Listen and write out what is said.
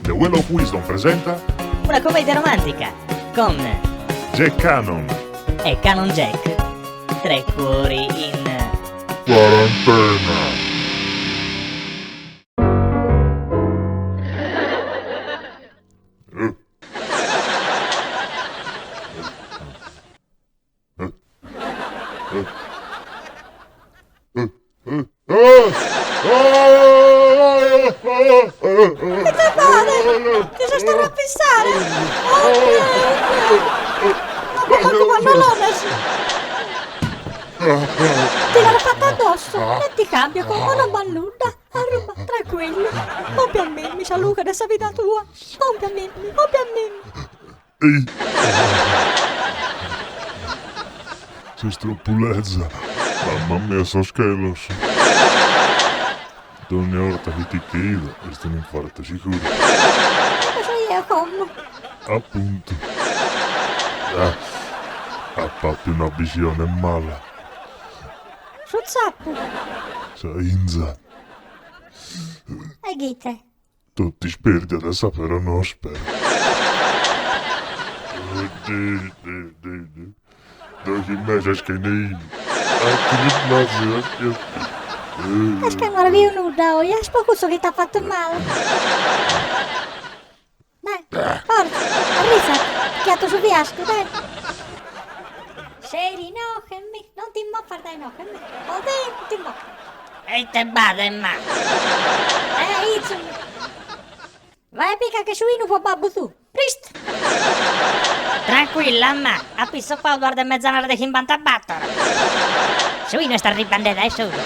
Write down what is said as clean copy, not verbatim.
The Well of Wisdom presenta Una commedia romantica con Jack Cannon e Canon Jack, tre cuori in Quarantena. Ite faghet? Ti ses torra a fissare? Non b'at mancu pannolones! Ti l'at fatu addosso e ti cambio como non b'at nudda. Arruba, tranquillu. Pompi a mimmi sa lughe de sa vida tua. Pompi a mimmi, pompi a mimmi. Ses troppu leza. Mamma mia sos chelos. Dogni 'orta chi ti che 'ido est un'infartu sicuru. Ite so jeo como? Appuntu. Ap'apiu una bisione mala. Su zappu. Sa 'inza. E ghite? Totu isperdia de sa peronospera. Doighi meses chene 'inu. Est ca no as biu nudda oi, est po cussu chi t'at fatu male. Dai, forza, arrizza, ti 'ato su fiascu, dai. Seri inoghe, mi, non ti mofas dae inoghe, mi, odei, non ti mofas. E ite b'at, ma? Eh, itzu, mi. Vai a pigache su 'inu po babbu tuu, prestu. Tranquilla, ma, apo issoppau duas de mezzanas de chimbantabattor. Su 'inu est arribbende dae solu.